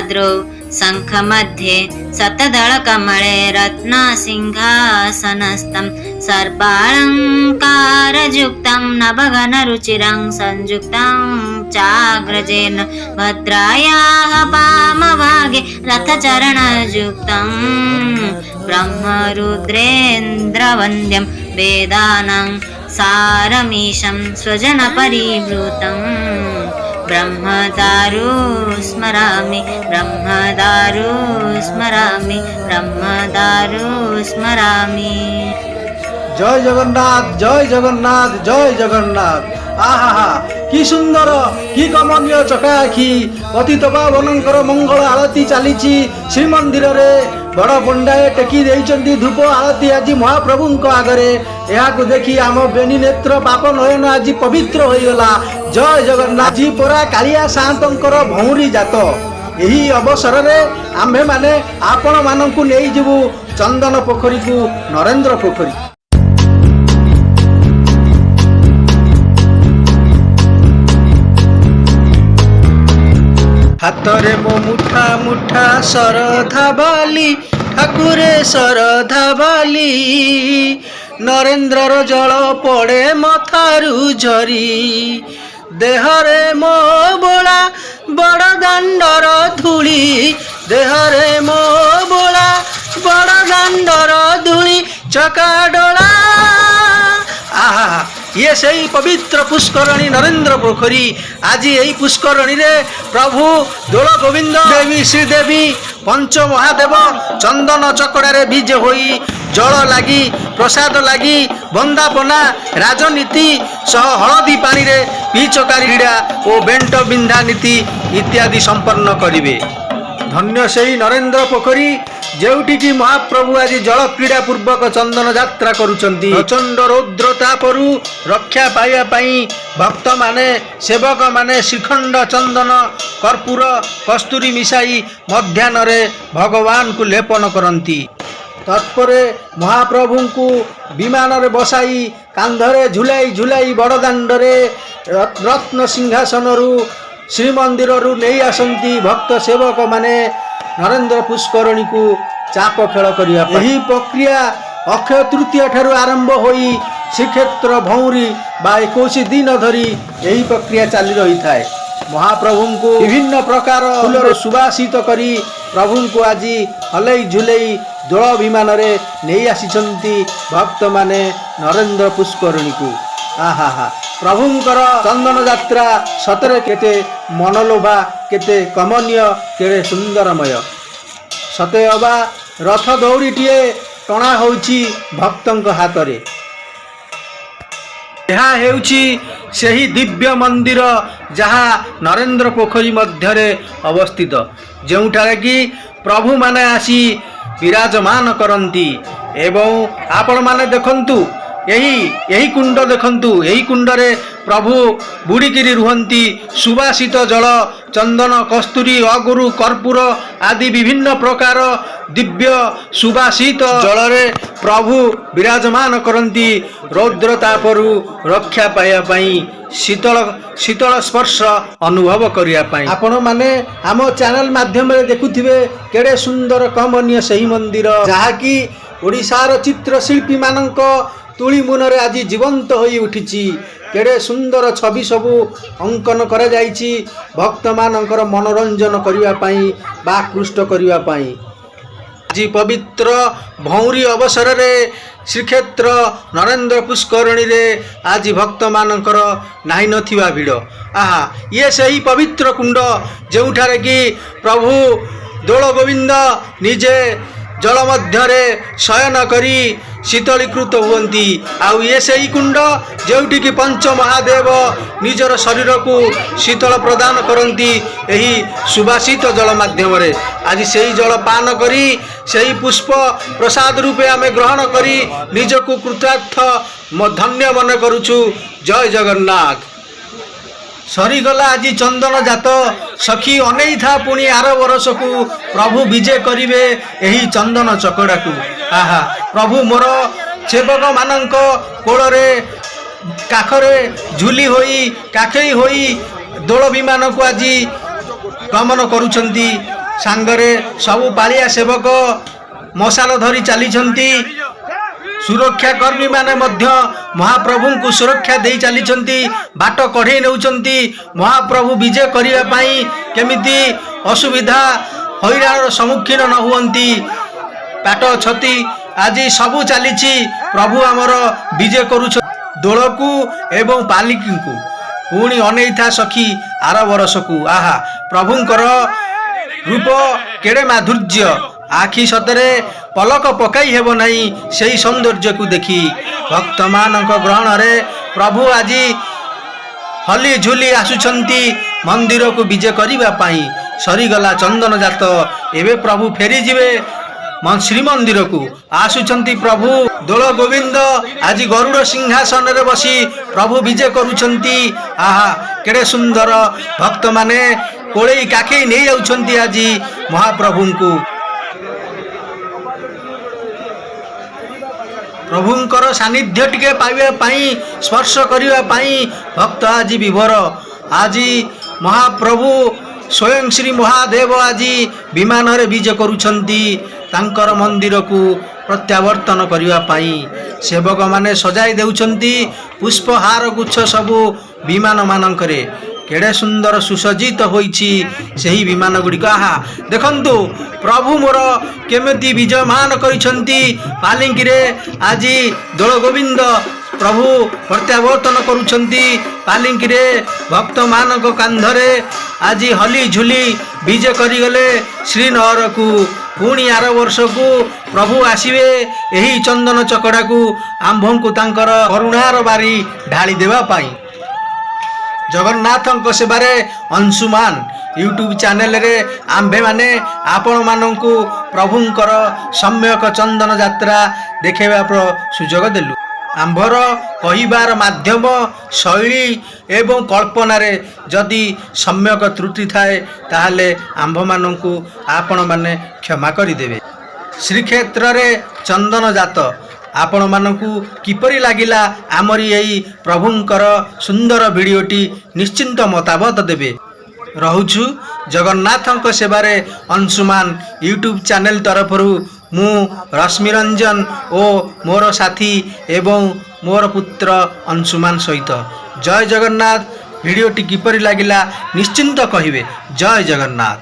भद्रौ शङ्खमध्ये शतदलकमले रत्नसिंहासनस्थं सर्वालङ्कारयुक्तं नवघनरुचिरं संयुक्तं चाग्रजेन भद्रायाः वामभागे रथचरणयुक्तं ब्रह्मरुद्रेन्द्रवन्द्यं वेदानां सारमीशं स्वजनपरिवृतं ब्रह्मदारु स्मरामि ब्रह्मदारु स्मरामि ब्रह्मदारु स्मरामि। ଜୟ ଜଗନ୍ନାଥ, ଜୟ ଜଗନ୍ନାଥ, ଜୟ ଜଗନ୍ନାଥ। ଆହା, କି ସୁନ୍ଦର, କି କମନୀୟ ଚକା ଆଖି! ପତିତ ପାବନଙ୍କର ମଙ୍ଗଳ ଆଳତି ଚାଲିଛି ଶ୍ରୀମନ୍ଦିରରେ। ବଡ଼ ପଣ୍ଡାଏ ଟେକି ଦେଇଛନ୍ତି ଧୂପ ଆଳତି ଆଜି ମହାପ୍ରଭୁଙ୍କ ଆଗରେ। ଏହାକୁ ଦେଖି ଆମ ବେନି ନେତ୍ର, ପାପ ନୟନ ଆଜି ପବିତ୍ର ହୋଇଗଲା। ଜୟ ଜଗନ୍ନାଥ। ଆଜି ପରା କାଳିଆ ସାଆନ୍ତଙ୍କର ଭଉଁରୀ ଜାତ। ଏହି ଅବସରରେ ଆମ୍ଭେମାନେ ଆପଣମାନଙ୍କୁ ନେଇଯିବୁ ଚନ୍ଦନ ପୋଖରୀକୁ, ନରେନ୍ଦ୍ର ପୋଖରୀ। ହାତରେ ମୋ ମୁଠା ମୁଠା ଶରଧା ବାଲି, ଠାକୁରେ ଶରଧା ବାଲି। ନରେନ୍ଦ୍ରର ଜଳ ପଡ଼େ ମଥାରୁ ଝରି, ଦେହରେ ମୋ ବୋଳା ବଡ଼ ଦାଣ୍ଡର ଧୂଳି, ଦେହରେ ମୋ ବୋଳା ବଡ଼ ଦାଣ୍ଡର ଧୂଳି ଚକାଡୋଳା। ଆହା, ଇଏ ସେଇ ପବିତ୍ର ପୁଷ୍କରଣୀ ନରେନ୍ଦ୍ର ପୋଖରୀ। ଆଜି ଏହି ପୁଷ୍କରଣୀରେ ପ୍ରଭୁ ଦୋଳ ଗୋବିନ୍ଦ, ଦେବୀ ଶ୍ରୀଦେବୀ, ପଞ୍ଚ ମହାଦେବ ଚନ୍ଦନ ଚକଡ଼ାରେ ବିଜେ ହୋଇ ଜଳ ଲାଗି, ପ୍ରସାଦ ଲାଗି, ବନ୍ଦାପନା, ରାଜନୀତି ସହ ହଳଦୀ ପାଣିରେ ପିଚକାରୀ କ୍ରୀଡ଼ା ଓ ବେଣ୍ଟ ବିନ୍ଧା ନୀତି ଇତ୍ୟାଦି ସମ୍ପନ୍ନ କରିବେ। ଧନ୍ୟ ସେଇ ନରେନ୍ଦ୍ର ପୋଖରୀ, ଯେଉଁଠିକି ମହାପ୍ରଭୁ ଆଜି ଜଳ କ୍ରୀଡ଼ା ପୂର୍ବକ ଚନ୍ଦନ ଯାତ୍ରା କରୁଛନ୍ତି। ପ୍ରଚଣ୍ଡ ରୌଦ୍ର ତାପରୁ ରକ୍ଷା ପାଇବା ପାଇଁ ଭକ୍ତମାନେ, ସେବକମାନେ ଶ୍ରୀଖଣ୍ଡ, ଚନ୍ଦନ, କର୍ପୂର, କସ୍ତୁରୀ ମିଶାଇ ମଧ୍ୟାହ୍ନରେ ଭଗବାନଙ୍କୁ ଲେପନ କରନ୍ତି। ତତ୍ପରେ ମହାପ୍ରଭୁଙ୍କୁ ବିମାନରେ ବସାଇ କାନ୍ଧରେ ଝୁଲାଇ ଝୁଲାଇ ବଡ଼ଦାଣ୍ଡରେ ରତ୍ନ ସିଂହାସନରୁ ଶ୍ରୀମନ୍ଦିରରୁ ନେଇ ଆସନ୍ତି ଭକ୍ତ ସେବକମାନେ ନରେନ୍ଦ୍ର ପୁଷ୍କରଣୀକୁ ଚାପ ଖେଳ କରିବା ପାଇଁ। ଏହି ପ୍ରକ୍ରିୟା ଅକ୍ଷୟ ତୃତୀୟା ଠାରୁ ଆରମ୍ଭ ହୋଇ ଶ୍ରୀକ୍ଷେତ୍ର ଭଉଁରୀ ବା 21 ଦିନ ଧରି ଏହି ପ୍ରକ୍ରିୟା ଚାଲି ରହିଥାଏ। ମହାପ୍ରଭୁଙ୍କୁ ବିଭିନ୍ନ ପ୍ରକାର ଫୁଲରେ ସୁବାସିତ କରି ପ୍ରଭୁଙ୍କୁ ଆଜି ହଲେଇ ଝୁଲେଇ ଦୋଳ ବିମାନରେ ନେଇ ଆସିଛନ୍ତି ଭକ୍ତମାନେ ନରେନ୍ଦ୍ର ପୁଷ୍କରଣୀକୁ। ଆହା, ପ୍ରଭୁଙ୍କର ଚନ୍ଦନ ଯାତ୍ରା ସତରେ କେତେ ମନଲୋଭା, କେତେ କମନୀୟ, କେଡ଼େ ସୁନ୍ଦରମୟ! ସତେ ଅବା ରଥ ଦଉଡ଼ିଟିଏ ଟଣା ହେଉଛି ଭକ୍ତଙ୍କ ହାତରେ। ଏହା ହେଉଛି ସେହି ଦିବ୍ୟ ମନ୍ଦିର, ଯାହା ନରେନ୍ଦ୍ର ପୋଖରୀ ମଧ୍ୟରେ ଅବସ୍ଥିତ, ଯେଉଁଠାରେ କି ପ୍ରଭୁମାନେ ଆସି ବିରାଜମାନ କରନ୍ତି। ଏବଂ ଆପଣମାନେ ଦେଖନ୍ତୁ, ଏହି କୁଣ୍ଡ ଦେଖନ୍ତୁ। ଏହି କୁଣ୍ଡରେ ପ୍ରଭୁ ବୁଡ଼ିକିରି ରୁହନ୍ତି। ସୁବାସିତ ଜଳ, ଚନ୍ଦନ, କସ୍ତୁରୀ, ଅଗୁରୁ, କର୍ପୂର ଆଦି ବିଭିନ୍ନ ପ୍ରକାର ଦିବ୍ୟ ସୁବାସିତ ଜଳରେ ପ୍ରଭୁ ବିରାଜମାନ କରନ୍ତି, ରୌଦ୍ର ତାପରୁ ରକ୍ଷା ପାଇବା ପାଇଁ, ଶୀତଳ ଶୀତଳ ସ୍ପର୍ଶ ଅନୁଭବ କରିବା ପାଇଁ। ଆପଣମାନେ ଆମ ଚ୍ୟାନେଲ ମାଧ୍ୟମରେ ଦେଖୁଥିବେ କେଡ଼େ ସୁନ୍ଦର କମନୀୟ ସେହି ମନ୍ଦିର, ଯାହାକି ଓଡ଼ିଶାର ଚିତ୍ରଶିଳ୍ପୀମାନଙ୍କ ତୁଳି ମୁନରେ ଆଜି ଜୀବନ୍ତ ହୋଇ ଉଠିଛି। କେଡ଼େ ସୁନ୍ଦର ଛବି ସବୁ ଅଙ୍କନ କରାଯାଇଛି ଭକ୍ତମାନଙ୍କର ମନୋରଞ୍ଜନ କରିବା ପାଇଁ ବା ଆକୃଷ୍ଟ କରିବା ପାଇଁ। ଆଜି ପବିତ୍ର ଭଉଁରୀ ଅବସରରେ ଶ୍ରୀକ୍ଷେତ୍ର ନରେନ୍ଦ୍ର ପୁଷ୍କରଣୀରେ ଆଜି ଭକ୍ତମାନଙ୍କର ନାହିଁ ନଥିବା ଭିଡ଼। ଆହା, ଇଏ ସେହି ପବିତ୍ର କୁଣ୍ଡ, ଯେଉଁଠାରେ କି ପ୍ରଭୁ ଦୋଳ ଗୋବିନ୍ଦ ନିଜେ ଜଳ ମଧ୍ୟରେ ଶୟନ କରି ଶୀତଳୀକୃତ ହୁଅନ୍ତି। ଆଉ ଇଏ ସେହି କୁଣ୍ଡ, ଯେଉଁଠିକି ପଞ୍ଚ ମହାଦେବ ନିଜର ଶରୀରକୁ ଶୀତଳ ପ୍ରଦାନ କରନ୍ତି ଏହି ସୁବାସିତ ଜଳ ମାଧ୍ୟମରେ। ଆଜି ସେହି ଜଳ ପାନ କରି, ସେହି ପୁଷ୍ପ ପ୍ରସାଦ ରୂପେ ଆମେ ଗ୍ରହଣ କରି ନିଜକୁ କୃତାର୍ଥ, ଧନ୍ୟ ମନେ କରୁଛୁ। ଜୟ ଜଗନ୍ନାଥ। ସରିଗଲା ଆଜି ଚନ୍ଦନ ଜାତ। ସଖୀ, ଅନେଇଥା ପୁଣି ଆର ବରଷକୁ, ପ୍ରଭୁ ବିଜେ କରିବେ ଏହି ଚନ୍ଦନ ଚକଡ଼ାକୁ। ଆହା, ପ୍ରଭୁ ମୋର ସେବକମାନଙ୍କ କୋଳରେ, କାଖରେ ଝୁଲି ହୋଇ, କାଖେଇ ହୋଇ ଦୋଳ ବିମାନକୁ ଆଜି ଗମନ କରୁଛନ୍ତି। ସାଙ୍ଗରେ ସବୁ ପାଳିଆ ସେବକ ମଶାଲ ଧରି ଚାଲିଛନ୍ତି। ସୁରକ୍ଷା କର୍ମୀମାନେ ମଧ୍ୟ ମହାପ୍ରଭୁଙ୍କୁ ସୁରକ୍ଷା ଦେଇ ଚାଲିଛନ୍ତି, ବାଟ କଢ଼େଇ ନେଉଛନ୍ତି। ମହାପ୍ରଭୁ ବିଜେ କରିବା ପାଇଁ କେମିତି ଅସୁବିଧା ହଇରାଣର ସମ୍ମୁଖୀନ ନ ହୁଅନ୍ତି, ପାଟ ଛତି ଆଜି ସବୁ ଚାଲିଛି। ପ୍ରଭୁ ଆମର ବିଜେ କରୁଛନ୍ତି ଦୋଳକୁ ଏବଂ ପାଲିକିଙ୍କୁ। ପୁଣି ଅନେଇଥା ସଖୀ ଆର ବରଷକୁ। ଆହା, ପ୍ରଭୁଙ୍କର ରୂପ କେଡ଼େ ମାଧୁର୍ଯ୍ୟ! ଆଖି ସତରେ ପଲକ ପକାଇ ହେବ ନାହିଁ ସେହି ସୌନ୍ଦର୍ଯ୍ୟକୁ ଦେଖି। ଭକ୍ତମାନଙ୍କ ଗହଣରେ ପ୍ରଭୁ ଆଜି ହଲି ଝୁଲି ଆସୁଛନ୍ତି ମନ୍ଦିରକୁ ବିଜେ କରିବା ପାଇଁ। ସରିଗଲା ଚନ୍ଦନ ଯାତ, ଏବେ ପ୍ରଭୁ ଫେରିଯିବେ ଶ୍ରୀମନ୍ଦିରକୁ। ଆସୁଛନ୍ତି ପ୍ରଭୁ ଦୋଳ ଗୋବିନ୍ଦ। ଆଜି ଗରୁଡ଼ ସିଂହାସନରେ ବସି ପ୍ରଭୁ ବିଜେ କରୁଛନ୍ତି। ଆହା, କେଡ଼େ ସୁନ୍ଦର! ଭକ୍ତମାନେ କୋଳେଇ କାଖେଇ ନେଇଯାଉଛନ୍ତି ଆଜି ମହାପ୍ରଭୁଙ୍କୁ। ପ୍ରଭୁଙ୍କର ସାନ୍ନିଧ୍ୟ ଟିକେ ପାଇବା ପାଇଁ, ସ୍ପର୍ଶ କରିବା ପାଇଁ ଭକ୍ତ ଆଜି ବିଭୋର। ଆଜି ମହାପ୍ରଭୁ ସ୍ୱୟଂ ଶ୍ରୀ ମହାଦେବ ଆଜି ବିମାନରେ ବିଜେ କରୁଛନ୍ତି ତାଙ୍କର ମନ୍ଦିରକୁ ପ୍ରତ୍ୟାବର୍ତ୍ତନ କରିବା ପାଇଁ। ସେବକମାନେ ସଜାଇ ଦେଉଛନ୍ତି ପୁଷ୍ପହାର ଗୁଚ୍ଛ ସବୁ ବିମାନମାନଙ୍କରେ। କେଡ଼େ ସୁନ୍ଦର ସୁସଜ୍ଜିତ ହୋଇଛି ସେହି ବିମାନ ଗୁଡ଼ିକ! ଆହା, ଦେଖନ୍ତୁ ପ୍ରଭୁ ମୋର କେମିତି ବିଜୟମାନ କରିଛନ୍ତି ପାଲିଙ୍କିରେ। ଆଜି ଦୋଳଗୋବିନ୍ଦ ପ୍ରଭୁ ପ୍ରତ୍ୟାବର୍ତ୍ତନ କରୁଛନ୍ତି ପାଲିଙ୍କିରେ। ଭକ୍ତମାନଙ୍କ କାନ୍ଧରେ ଆଜି ହଲି ଝୁଲି ବିଜେ କରିଗଲେ ଶ୍ରୀନଅରକୁ। ପୁଣି ଆର ବର୍ଷକୁ ପ୍ରଭୁ ଆସିବେ ଏହି ଚନ୍ଦନ ଚକଡ଼ାକୁ ଆମ୍ଭଙ୍କୁ ତାଙ୍କର କରୁଣାର ବାରି ଢାଳି ଦେବା ପାଇଁ। ଜଗନ୍ନାଥଙ୍କ ସେବାରେ ଅଂଶୁମାନ ୟୁଟ୍ୟୁବ୍ ଚ୍ୟାନେଲରେ ଆମ୍ଭେମାନେ ଆପଣମାନଙ୍କୁ ପ୍ରଭୁଙ୍କର ସମ୍ୟକ ଚନ୍ଦନ ଯାତ୍ରା ଦେଖାଇବା ସୁଯୋଗ ଦେଲୁ। ଆମ୍ଭର କହିବାର ମାଧ୍ୟମ, ଶୈଳୀ ଏବଂ କଳ୍ପନାରେ ଯଦି ସମ୍ୟକ ତ୍ରୁଟି ଥାଏ, ତାହେଲେ ଆମ୍ଭମାନଙ୍କୁ ଆପଣମାନେ କ୍ଷମା କରିଦେବେ। ଶ୍ରୀକ୍ଷେତ୍ରରେ ଚନ୍ଦନ ଯାତ ଆପଣମାନଙ୍କୁ କିପରି ଲାଗିଲା ଆମରି ଏଇ ପ୍ରଭୁଙ୍କର ସୁନ୍ଦର ଭିଡ଼ିଓଟି, ନିଶ୍ଚିନ୍ତ ମତାମତ ଦେବେ। ରହୁଛୁ। ଜଗନ୍ନାଥଙ୍କ ସେବାରେ ଅଂଶୁମାନ ୟୁଟ୍ୟୁବ୍ ଚ୍ୟାନେଲ ତରଫରୁ ମୁଁ ରଶ୍ମିରଞ୍ଜନ ଓ ମୋର ସାଥୀ ଏବଂ ମୋର ପୁତ୍ର ଅଂଶୁମାନ ସହିତ। ଜୟ ଜଗନ୍ନାଥ। ଭିଡ଼ିଓଟି କିପରି ଲାଗିଲା ନିଶ୍ଚିନ୍ତ କହିବେ। ଜୟ ଜଗନ୍ନାଥ।